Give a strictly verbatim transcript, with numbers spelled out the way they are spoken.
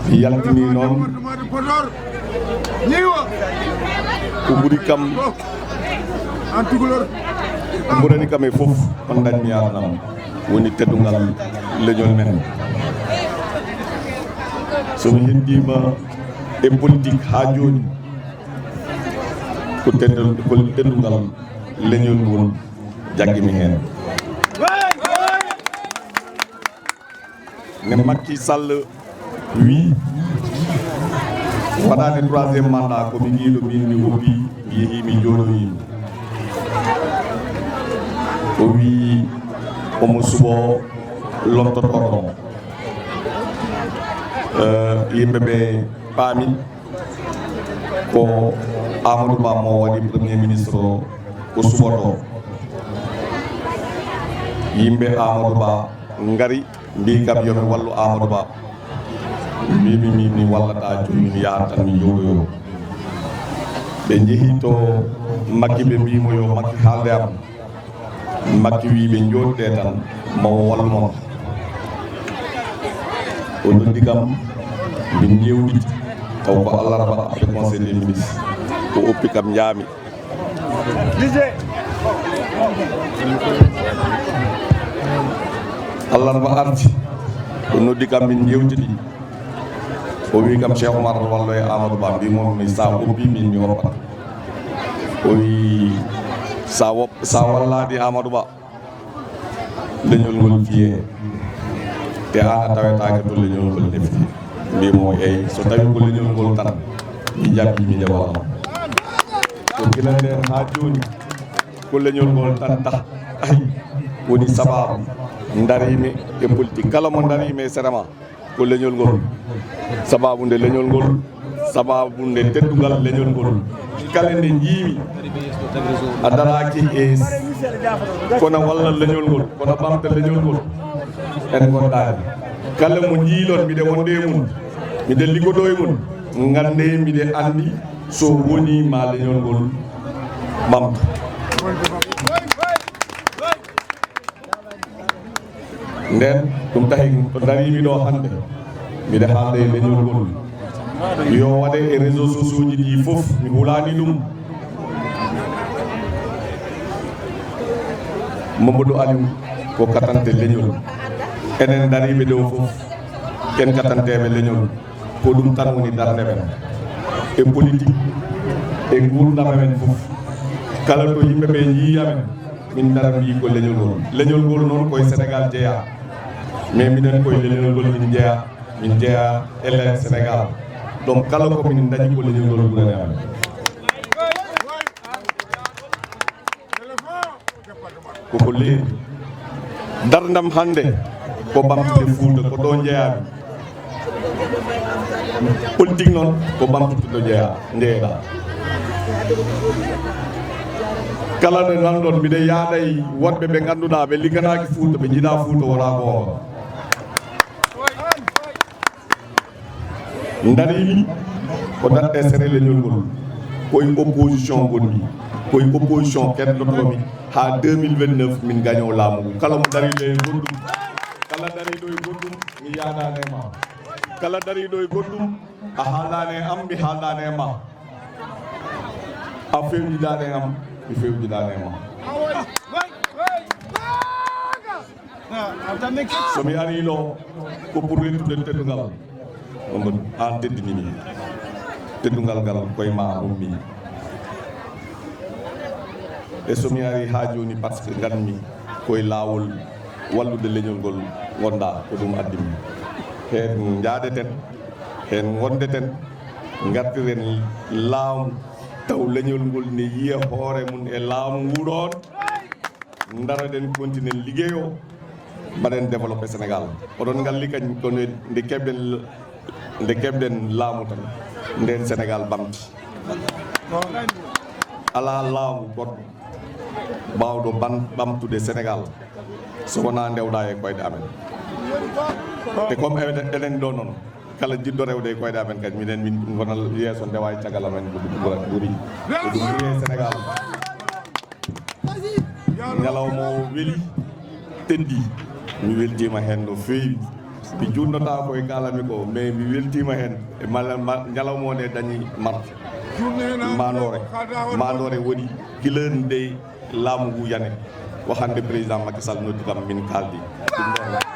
Yaltini noon ko ɓuri kam, ko ɓurani kam e fof, on dañmi aranam, woni teddungal leñol men. So mi heddiima e politique haa jooni, ko teddal, ko teddungal leñol ngol jaggimi heen. Ne Macky Sall wii, mbaɗaani troisième mandat, ko mi ngiiɗo, min mi woppi, mi yehii, mi jooɗoyiima. O wii omo suɓoo lomtotooɗo mo. Eh, yimɓe ɓe paami ko Amadou Ba mo waɗi Premier Ministre o, o suɓotoo. Yimɓe Amadou Ba ngari, mbii kam yo mi wallu Amadou Ba. Mbiimi min mi wallataa jooni, mi yahat tan mi jooɗoyoo. Ɓe njehii to Macky, ɓe mbii mo yo Macky haalde am. Macky wii ɓe njooɗdee tan, ma o wallu mon. O noddi kam, min njeewtidi, taw ko alarba après conseil des ministres. O oppi kam, njaami. Alarba arti, o noddi kam, min njeewtidi. O wii kam, Cheikh Oumar, walloye Amadou Ba, mbii mo mi sa woppi min mi woppat. O wii sa wop-, sa wallaani Amadou Ba, leñol ngol fiyee, te aan a tawetaake to leñol ngol ne fiyee. Mbii mo eey, so tawi ko leñol ngol tan, mi jaɓii mi nde wallam. Ko gila ndeen haa jooni, ko leñol ngol tan tah, ayi, woni sabaabu ndariimi e politique. Kala mo ndariimi e sere ma, ko leñol ngol. Sabaabu nde leñol ngol, sabaabu nde teddungal leñol ngol. Kala nde njiimi a daraaki e kono walla leñol ngol, kono ɓamta leñol ngol, en ngondaani. Kala mo njiilon miɗe wonde e mum, miɗe liggodoo e mum, ngannde miɗe anndi so woni ma leñol ngol ɓamta. Nden ɗum tahi ko dariimi ɗo hannde, miɗa haalda e leñol ngol. Yo waɗe e réseaux sociaux ji ɗi fof, mi hulaani ɗum. Mamadou Aliou ko katante leñol. Enen dariiɓe ɗo fof, ken katanteeɓe leñol. Ko ɗum tan woni darnde men e politique, e nguurndam amen fof. Kala to yimɓe ɓe njii amen, min ndara mbii ko leñol ngol. Leñol ngol noon koye Sénégal jeyaa, mais minen koye leñol ngol min njeyaa, min njeyaa e le Sénégal. Donc kala ko min ndañi ko leñol ngol ɓurani amen. Koko leeri. Darndam hannde ko ɓamtude Fuuta, ko ɗo njeyaami. Politique noon ko ɓamtude ɗo njeya, njeyeɗaa. Kala nde nanɗon, miɗa yaaday woɗɓe ɓe ngannduɗaa ɓe ligganaaki Fuuta, ɓe njiɗaa Fuuta, wonaa goonga. Ndariimi ko daɗɗe sere leñol ngol, koye opposition ngonmi, koye opposition keddotoomi haa deux mille vingt-neuf min gañoo laamu ngu. Kala mo dariiɗo e goɗɗum, kala dariiɗo e goɗɗum, mi yaadaani e ma. Kala dariiɗo e goɗɗum, a haaldaani e am, mi haaldaani e ma. A fewjidaani e am, mi fewjidaani e ma. So mi arii ɗo, ko pour rentude teddungal. Mamadou, aan teddinii mi. Teddungal ngal koye ma ummi. E so mi arii haa jooni, parce que nganmi koye laawol wallude leñol ngol ngonɗaa, ko ɗum addi mi. Heen njaadeten, heen ngonndeten, ngartiren laamu, taw leñol ngol ne yiya hoore mum e laamu ngu ɗoon. Ndaroɗen, kontinen liggey o, mbaɗen développé Sénégal. Oɗon ngalli kañ, kono nde keɓɗen, nde keɓɗen laamu tan, ndeen Sénégal ɓamti. Alaa laamu goɗɗo baawɗo ban-, ɓamtude Sénégal so wonaa ndewɗaa e koyɗe amen. Te comme eɗen, eɗen ɗo noon, kala jiɗɗo rewde e koyɗe amen kadi, minen min ngonal yeeso, ndewa e caggal amen, ko ɗum ɓuri, ko ɗum ɓuri e Sénégal. Ñalawma o weli, teddi. Mi weltiima heen no feewi. Mi juutnotaako e kaalami ko, mais mi weltiima heen e mala- ma- ñalawma o nde dañi marte. Maandoore, maandoore woni kileur nde laamu ngu yani. Ko hannde président Macky Sall noddi kam, min kaaldi. Ɗum ɗon.